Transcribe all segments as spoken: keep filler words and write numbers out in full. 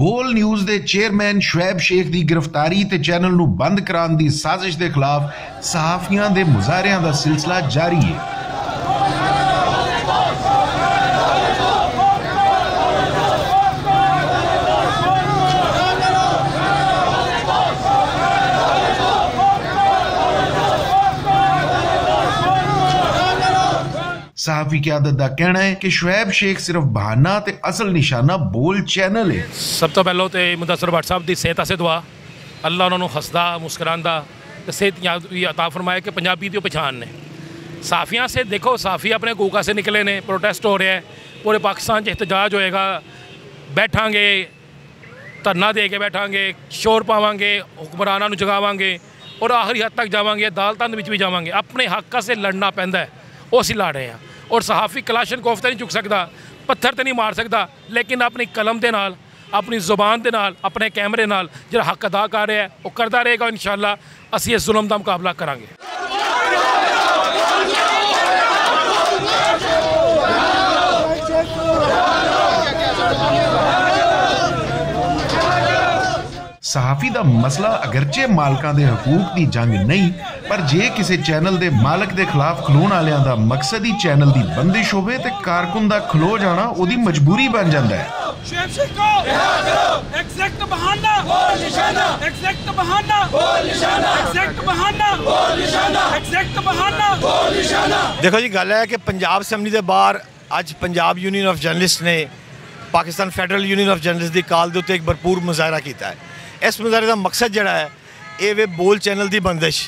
بول نیوز دے چیئرمین شعیب شیخ دی گرفتاری تے چینل نوں بند کران دی سازش دے خلاف صحافیاں دے مظاہریاں دا سلسلہ جاری ہے۔ صحافی قیادت دا کہنا ہے کہ شعیب شیخ صرف بہانہ تے اصل نشانہ بول چینل ہے۔ سب توں پہلو تے مدثر بٹ صاحب دی صحت آسے دعا، اللہ انہاں نوں ہسدا مسکراندا تے صحت یاد وی عطا فرمائے کہ پنجابی دی او پہچان نے۔ صحافیاں سے دیکھو، صحافی اپنے حقوق سے نکلے نے، پروٹیسٹ ہو رہا ہے، پورے پاکستان چ احتجاج ہوئے گا، بیٹھاں گے، دھرنا دے کے بیٹھاں گے، شور پاواں گے، حکمراناں نوں جگاواں گے، اور آخری حد تک جاواں گے، عدالتاں دے وچ وی جاواں گے۔ اپنے حق سے لڑنا پیندا ہے، او اسی لڑ رہے ہیں۔ اور صحافی کلاشن کوف تے نہیں چک سکدا، پتھر تے نہیں مار سکدا، لیکن اپنی قلم دے نال، اپنی زبان دے نال، اپنے کیمرے نال جڑا حق ادا کر رہا ہے، او کردا رہے گا۔ انشاءاللہ اسی اس ظلم دا مقابلہ کراں گے۔ صحافی دا مسئلہ اگرچہ مالکاں دے حقوق دی جنگ نہیں، پر جے کسے چینل دے مالک دے خلاف کھلون والیاں دا مقصد ہی چینل دی بندش ہووے تے کارکن دا کھلو جانا اودی مجبوری بن جاندا ہے۔ شعیب شیخ کو ایگزیکٹ بہانا، ایگزیکٹ بہانا، ایگزیکٹ بہانا۔ دیکھو جی، گل ہے کہ پنجاب اسمبلی دے باہر اج پنجاب یونین آف جرنلسٹ نے Pakistan federal union of journalist دی کال دے اُتے ایک بھرپور مظاہرہ کیتا ہے۔ اس مظاہرے دا مقصد جڑا ہے، اے وے بول چینل دی بندش۔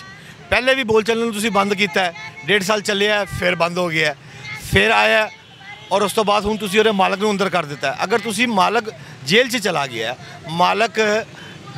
پہلے بھی بول چینل نوں تسی بند کیتا ہے، ڈیڑھ سال چلیا ہے، پھر بند ہو گیا ہے، پھر آیا ہے، اور اس تو بعد ہن تسی اورے مالک نوں اندر کر دیتا ہے۔ اگر تسی مالک جیل چ چلا گیا ہے، مالک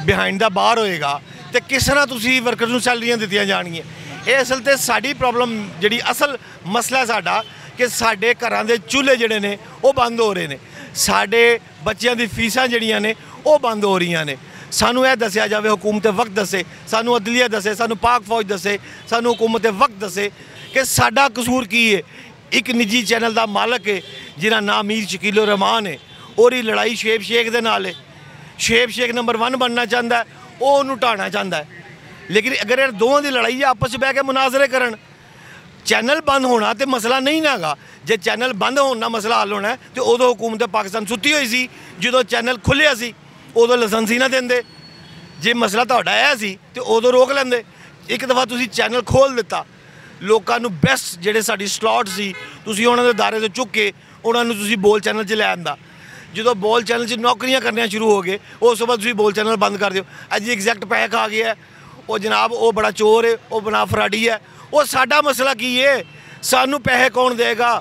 بیہائنڈ دا باہر ہوئے گا، تے کس طرح تسی ورکرز نوں سیلریاں دتیاں جانگیاں؟ اے اصل تے ساڈی پرابلم، جڑی اصل مسئلہ ہے ساڈا، کہ ساڈے گھراں دے چولہے جڑے نے، او بند ہو رہے نے، ساڈے بچیاں دی فیساں جڑیاں نے، او بند ہو رہیاں نے۔ سانوں اے دسیا جاوے، حکومت وقت دسے، سانوں عدلیہ دسے، سانوں پاک فوج دسے، سانوں حکومت وقت دسے کہ ساڈا قصور کی ہے۔ ایک نجی چینل دا مالک ہے، جنہاں نام میر شکیل الرحمان ہے، اور یہ لڑائی شعیب شیخ دے نال ہے۔ شعیب شیخ نمبر ون بننا چاہندا ہے، او اونوں ٹھانا چاہندا ہے۔ لیکن اگر یہ دوواں دی لڑائی ہے، آپس وچ بیٹھ کے مناظرے کرن، چینل بند ہونا تے مسئلہ نہیں نہ گا۔ جے چینل بند ہونا مسئلہ حل ہونا ہے تے اودوں حکومت پاکستان ستی ہوئی سی، جدوں چینل کھلیا سی، اودوں لائسنس ہی نہ دیندے۔ جے مسئلہ تہاڈا ہے سی تے اودوں روک لیندے۔ ایک دفعہ تسی چینل کھول دیتا، لوکاں نوں بیسٹ جڑے ساڈی سلاٹ سی، تسی انہاں دے دائرے تو چک کے انہاں نوں تسی بول چینل چ لے آندا۔ جدوں بول چینل چ نوکریاں کرنیاں شروع ہو گئے، اس وقت تسی بول چینل بند کر دیو۔ اج ایگزیکٹ پیک آ گیا ہے، او جناب، او بڑا چور ہے، او بنا فراڈی ہے۔ او ساڈا مسئلہ کی ہے؟ سانوں پیسے کون دے گا؟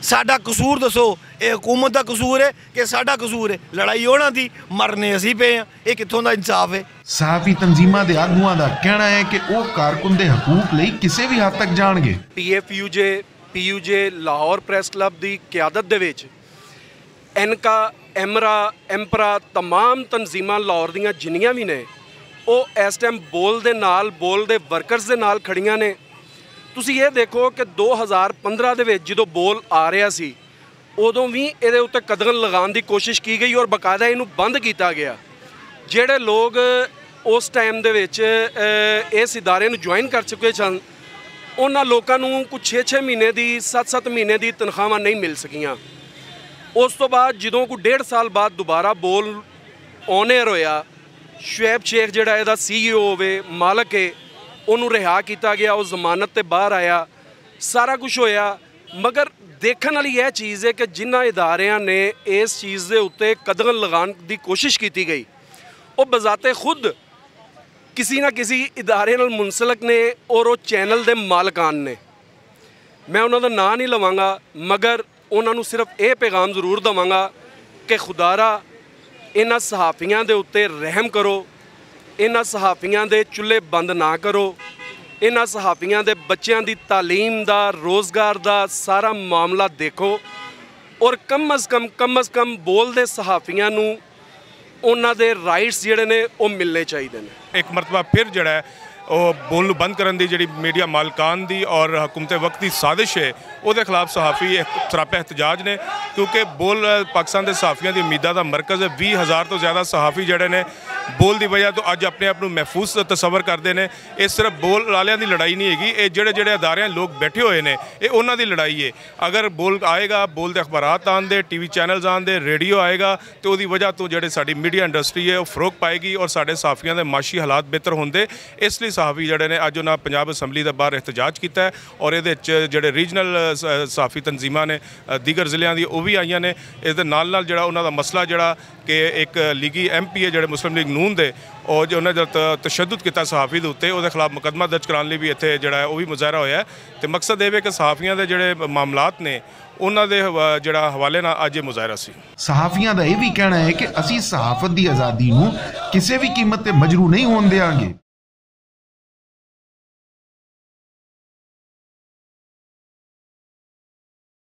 ساڈا قصور دسو، اے حکومت دا قصور ہے کہ ساڈا قصور ہے؟ لڑائی ہونا دی، مرنے اسی پے ہیں۔ اے کتھوں دا انصاف ہے؟ صحافی تنظیماں دے آگواں دا کہنا ہے کہ او کارکن دے حقوق لئی کسے بھی حد تک جان گے۔ P F U J, P U J Lahore press club دی قیادت دے وچ اینکا، ایمرا، ایمپرا، تمام تنظیماں لاہور دیاں جنیاں وی نے، او اس ٹائم بول دے نال، بول دے ورکرز دے نال کھڑیاں نے۔ تسی یہ دیکھو کہ دو ہزار پندرہ دے وچ جدوں بول آ رہیا سی، ادوں وی ایہدے اتے قدغن لگان دی کوشش کی گئی اور باقاعدہ اینوں بند کیتا گیا۔ جہڑے لوگ اس ٹائم دے وچ اس ادارے نوں جوائن کر چکے سن، انہاں لوکاں نوں کچھ چھ چھ مہینے دی، ست ست مہینے دی تنخواہاں نہیں مل سکیاں۔ اس توں بعد جدوں کوئی ڈیڑھ سال بعد دوبارہ بول آن ایئر ہویا، شعیب شیخ جہڑا ایہدا سی ای او ہووے، مالک ہے، انوں رہا کیتا گیا، او ضمانت تے باہر آیا، سارا کچھ ہویا۔ مگر دیکھن والی یہ چیز ہے کہ جنہاں اداریاں نے اس چیز دے اتے قدغن لگان دی کوشش کیتی گئی، او بذات خود کسی نہ کسی ادارے نال منسلک نے اور او چینل دے مالکان نے۔ میں انہاں دا ناں نہیں لواں گا، مگر انہاں نوں صرف اے پیغام ضرور دواں گا کہ خدارا، انہاں صحافیاں دے اتے رحم کرو، انہاں صحافیاں دے چولہے بند نہ کرو، انہاں صحافیاں دے بچیاں دی تعلیم دا، روزگار دا سارا معاملہ دیکھو، اور کم از کم، کم از کم بول دے صحافیاں نوں انہاں دے رائٹس جڑے نے، او ملنے چاہیدے نے۔ ایک مرتبہ پھر جڑا ہے، او بول نوں بند کرن دی جڑی میڈیا مالکان دی اور حکومت وقت دی سازش ہے، اوہدے خلاف صحافی سراپا احتجاج نے، کیونکہ بول پاکستان دے صحافیاں دی امیداں دا مرکز ہے۔ ویہہ ہزار توں زیادہ صحافی جیہڑے نے بول دی وجہ توں اج اپنے آپ نوں محفوظ تصور کردے نے۔ ایہہ صرف بول آلیاں دی لڑائی نہیں ہے گی، ایہہ جیہڑے جیہڑے اداریاں لوگ بیٹھے ہوئے نے، ایہہ انہاں دی لڑائی ہے۔ اگر بول آئے گا، بول دے اخبارات آن دے، ٹی وی چینلز آن دے، ریڈیو آئے گا، تے اوہدی وجہ توں جیہڑے ساڈی میڈیا انڈسٹری ہے او فروغ پائے گی اور ساڈے صحافیاں دے معاشی حالات بہتر ہوندے۔ اس لئی صحافی جیہڑے نے اج انہاں پنجاب اسمبلی دے باہر احتجاج کیتا ہے، اور ایہدے وچ جیہڑے ریجنل صحافی تنظیماں نے دیگر ضلعیاں دی او وی آئیاں نے۔ اس دے نال نال جیہڑا انہاں دا مسئلہ جیہڑا کہ اک لیگی ایم پی اے جیہڑے مسلم لیگ نون دے، اور جو انہاں دے تشدد کیتا صحافی دے اتے، اوہدے خلاف مقدمہ درج کران لئی وی اتھے جیہڑا ہے او وی مظاہرہ ہویا ہے۔ تے مقصد ایہہ وے کہ صحافیاں دے جیہڑے معاملات نے انہاں دے جیہڑا حوالے نال اج ایہہ مظاہرہ سی۔ صحافیاں دا ایہہ وی کہنا ہے کہ اسی صحافت دی آزادی نوں کسے وی قیمت تے مجروح نہیں ہون دیاں گے۔